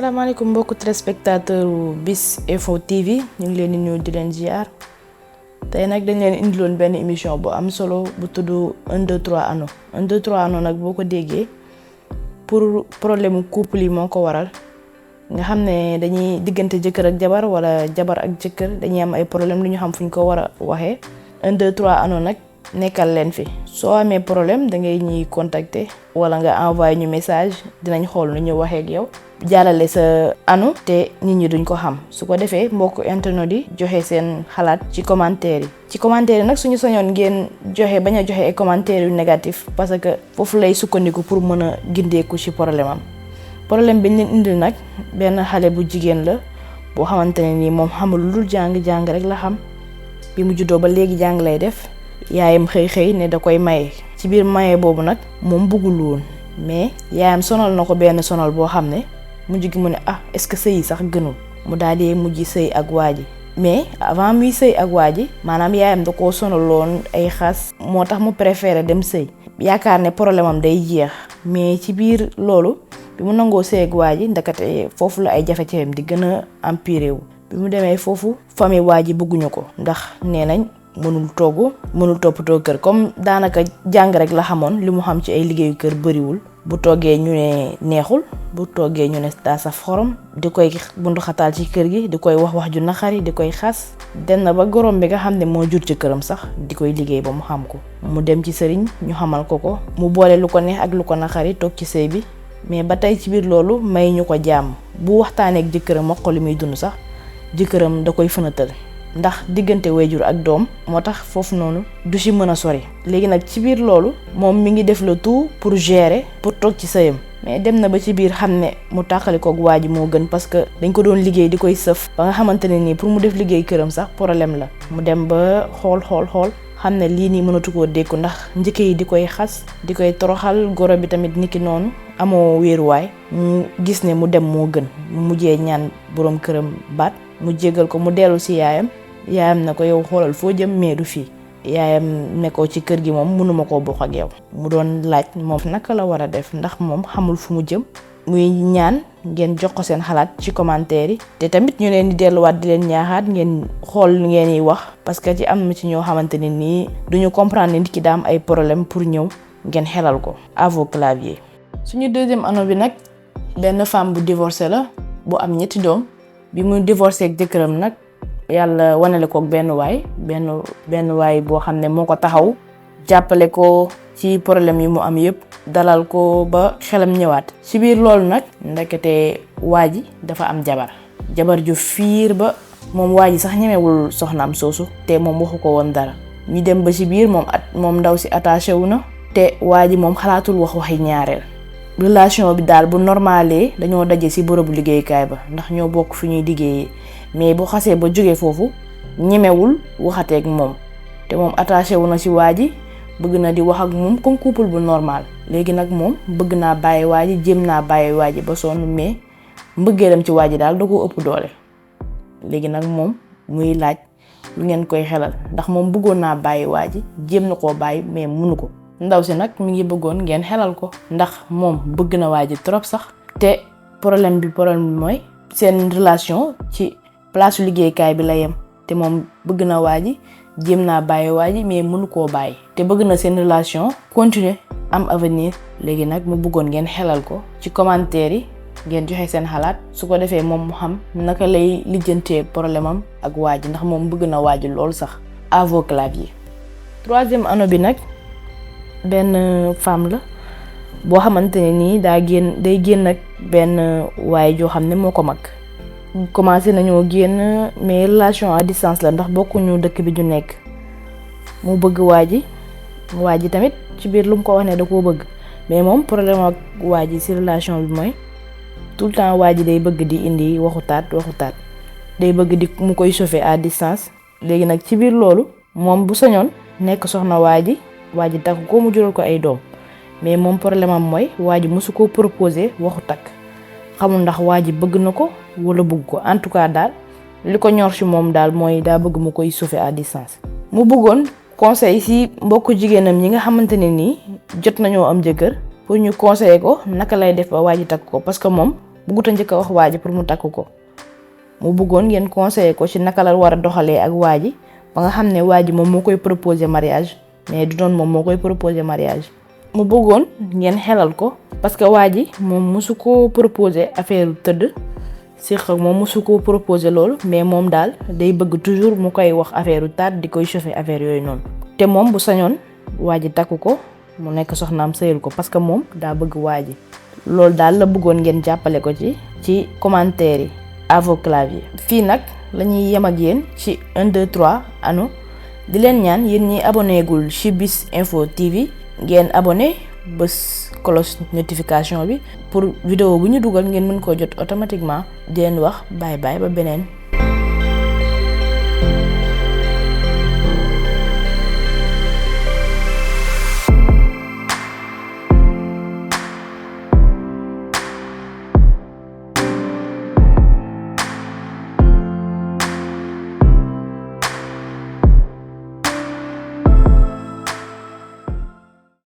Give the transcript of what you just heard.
asalaamaaleykum mbokku téléspectateur Bis Info TV ñu ngi leen di nuyu di leen ziar tey nag dañ leen indiloon benn émission bu am solo bu tudd 1 2 3 anneaux 1 2 3 anneaux nag boo ko déggee pour problème couple yi moo ko waral nga xam ne dañuy diggante jëkkër ak jabar wala jabar ak jëkkër dañuy am ay problème lu ñu xam fu ñu ko war a waxee 1 2 3 anneaux nag nekkal leen fi soo amee problème da ngay ñuy contacter wala nga envoyer ñu message dinañ xool nu ñu waxee ak yow jàllale sa anneau te nit ñi duñ ko xam su ko defee mbokk internet yi joxe seen xalaat ci commentaire yi nag suñu soñoon ngeen bañ a joxe ay commentaires yu négatif parce que foofu lay sukkandiku pour mën a gindeeku ci problème bi ñu leen indil nag benn xale bu jigéen la boo xamante ne nii moom xamul lu dul jàng rek la xam bi mu juddoo ba léegi jàng lay def yaayam xëy ne da koy maye ci biir maye boobu nag moom bëggul woon mais yaayam sonal na ko benn sonal boo xam ne mujj gi mu ne est-ce que sëy sax gënul mu daal di mujj sëy ak waa ji mais avant muy sëy ak waa ji maanaam yaayam da koo sonaloon ay xas moo tax mu préféré dem sëy yaakaar ne problème am day jeex mais ci biir loolu bi mu nangoo sëy ak waa ji ndakate foofu la ay jafe-jafeem di gën a empiré wu bi mu demee foofu famille waa ji bëgguñu ko ndax nee nañ mënul togg mënul toppatoo kër comme daanaka jàng rek la xamoon li mu xam ci ay liggéeyu kër bëriwul bu toggee ñu ne neexul bu toggee ñu ne daa saf xorom di koy bundu xataal ci kër gi di koy wax ju naqari di koy xas dem na ba gorom bi nga xam ne moo jur ci këram sax di koy liggéey ba mu xam ko mu dem ci sëriñ ñu xamal ko mu boole lu ko neex ak lu ko naqari toog ci sëy bi mais ba tey ci biir loolu may ñu ko jàmm bu waxtaanee ak jëkkëram wax ko li muy dund sax jëkkëram da koy fënatal ndax diggante wayjur ak doom moo tax foofu noonu du ci mën a sori léegi nag ci biir loolu moom mi ngi def le tout pour gérer pour toog ci sëyam mais dem na ba ci biir xam ne mu tàqali koog waa ji moo gën parce que dañ ko doon liggéey di koy sëf ba nga xamante ne nii pour mu def liggéey këram sax problème la mu dem ba xool xam ne lii nii mënatu koo dékku ndax njëkk yi di koy xas di koy toroxal goro bi tamit niki noonu amoo wéeruwaay mu gis ne mu dem moo gën mu mujjee ñaan boroom këram baat mu jégal ko mu dellu ci yaayam na ko yow xoolal foo jëm mais du fii yaayam ne ko ci kër gi moom mënuma koo bokk ak yow mu doon laaj moom naka la war a def ndax moom xamul fu mu jëm muy ñaan ngeen jox ko seen xalaat ci commentaire yi te tamit ñu leen di delluwaat di leen ñaaxaat ngeen xool li ngeen yi wax parce que ci am na ci ñoo xamante ne nii duñu comprendre ne nit ki daa am ay problème pour ñëw ngeen xelal ko à vos claviers. suñu deuxième anneau bi nag benn femme bu divorcé la bu am 3 doom bi muy divorcé ak jëkkëram nag yàlla wanale ko benn waay boo xam ne moo ko taxaw jàppale ko ci problème yi mu am yëpp dalal ko ba xelam ñëwaat ci biir loolu nag ndekete waa ji dafa am jabar ju fiir ba moom waa ji sax ñemewul soxnaam soosu te moom waxu ko woon dara ñu dem ba ci biir moom ndaw si attaché wu na te waa ji moom xalaatul waxi ñaareel relation bi daal bu normalé dañoo daje ci bërëbu liggéeykaay ba ndax ñoo bokk fi ñuy liggéeyee mais bu xasee ba jógee foofu ñemewul waxateeg moom te moom attaché wu na ci waa ji bëgg na di wax ak moom comme couple bu normal léegi nag moom bëgg naa bàyyi waa ji jéem naa bàyyi waa ji ba sonn mais mbëggeelam ci waa ji daal da koo ëpp doole léegi nag moom muy laaj lu ngeen koy xelal ndax moom bëggoon naa bàyyi waa ji jéem na koo bàyyi mais mënu ko ndaw si nag mi ngi bëggoon ngeen xelal ko ndax moom bëgg na waa ji trop sax te problème bi mooy seen relation ci place liggéeykaay bi la yem te moom bëgg na waa ji jéem naa bàyyi waa ji mais mënu koo bàyyi te bëgg na seen relation continuer am avenir léegi nag mu bëggoon ngeen xelal ko ci commentaire yi ngeen joxe seen xalaat su ko defee moom mu xam naka lay lijjantee problème am ak waa ji ndax moom bëgg na waa ji lool sax à vos claviers. troisième anneau bi nag benn femme la boo xamante ne nii day génn ak benn waay joo xam ne moo ko mag commencé nañoo génn mais relation à distance la ndax bokkuñu dëkk bi ñu nekk mu bëgg waa ji tamit ci biir lu mu ko wax ne da koo bëgg mais moom problème ak waa ji ci relation bi mooy tout le temps waa ji day bëgg di indi waxutaat day bëgg di mu koy chauffer à distance léegi nag ci biir loolu moom bu sañoon nekk soxna waa ji takk ko mu jural ko ay doom mais moom problème am mooy waa ji mosu ko proposer waxu takk xamul ndax waa ji bëgg na ko wala bëgg ko en tout cas daal li ko ñor ci moom daal mooy daa bëgg mu koy chauffer à distance mu bëggoon conseil ci mbokku jigéenam ñi nga xamante ne nii jot nañoo am jëkkër pour ñu conseiller ko naka lay def ba waa ji takk ko parce que moom bëggut a njëkk a wax waa ji pour mu takk ko mu bëggoon ngeen conseiller ko ci naka la war a doxalee ak waa ji ba nga xam ne waa ji moom moo koy proposer mariage mais du doon moom moo koy proposer mariage. mu bëggoon ngeen xelal ko parce que waa ji moom mosu ko proposer affaire tëdd si xëy moom mosu ko proposer loolu mais moom daal day bëgg toujours mu koy wax affaire taat di koy chauffer affaire yooyu noonu. te moom bu sañoon waa ji takku ko mu nekk soxnaam sëyal ko parce que moom daa bëgg waa ji loolu daal la bëggoon ngeen jàppale ko ci commentaire yi à vos claviers. fii nag la ñuy yem ak yéen ci 1 2 3 ano di leen ñaan yéen ñi abonné gul ci Bis Info TV ngeen abonné bës cloche notification bi pour vidéo bu ñu dugal ngeen mën koo jot automatiquement di leen wax bye bye ba beneen.